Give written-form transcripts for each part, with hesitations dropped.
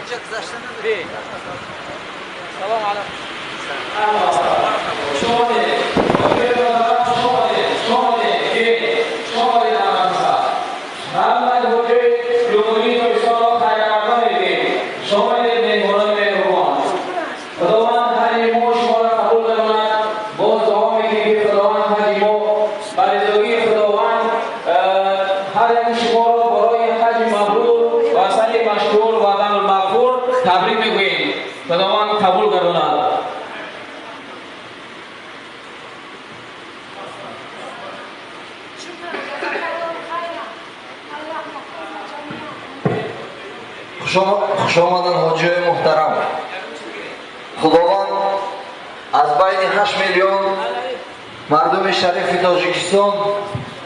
Салом алайкум. Хуш омаданд, ҳоҷиёи муҳтарам. Худованд аз байни 8 миллион мардуми шарифи Тоҷикистон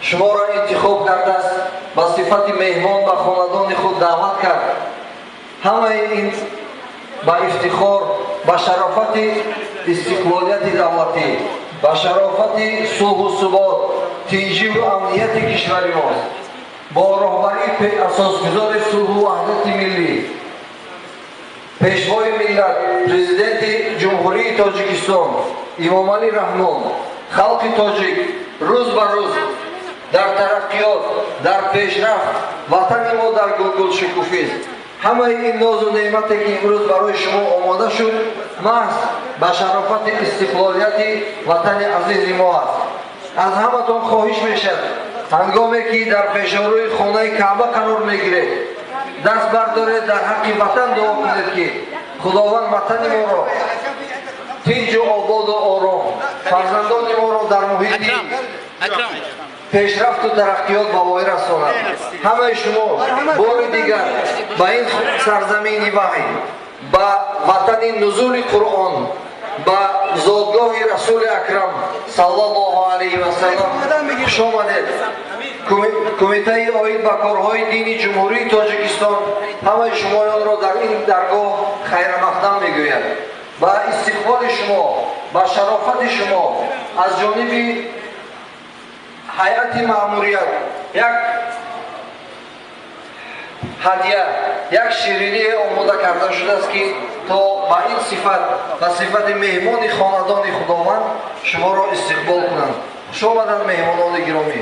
шуморо интихоб кардааст, ба сифати меҳмон ба хонадони худ даъват кард. Ҳамаи ин ба ифтихор, ба шарофати истиқлолияти давлатӣ, ба шарофати сулҳу субот, тинҷиву амнияти кишвари мост. Бо роҳбарии асосгузори сулҳу ваҳдати миллӣ, пешвои миллат, президенти Ҷумҳурии Тоҷикистон Имомалӣ Раҳмон, халқи тоҷик рӯз ба рӯз дар тараққиёт, дар пешрафт, ватани мо дар гулгулшукуфист. Ҳамаи ин нозу неъмате, ки имрӯз барои шумо омода шуд, маҳз ба шарофати истиқлолияти ватани азизи мо аст. Аз ҳаматон хоҳиш мешавад, ҳангоме ки дар пешорӯи хонаи Каъба қарор мегиред, даст бардоред, дар ҳаққи ватан дуо кунед, ки Худованд ватани моро тинҷу ободу ором, фарзандони моро дар муҳити пешрафту тараққиёт ба воя расонад. Ҳамаи шумо бори дигар ба ин сарзамини ваҳй, ба ватани нузули Қуръон, ба зодгоҳи Расули Акрам саллаллоҳу алайҳи васаллам хуш омадед. Кумитаи оид ба корҳои дини Ҷумҳурии Тоҷикистон ҳамаи шумоёнро дар ин даргоҳ хайрамақдам мегӯяд. Ба истиқболи шумо, ба шарофати шумо аз ҷониби ҳайати маъмурият як ҳадя, як шириние омода карда шудааст, ки то ба ин сифат, ба сифати меҳмони хонадони Худованд шуморо истиқбол кунанд. Хуш омаданд, меҳмонони гиромӣ.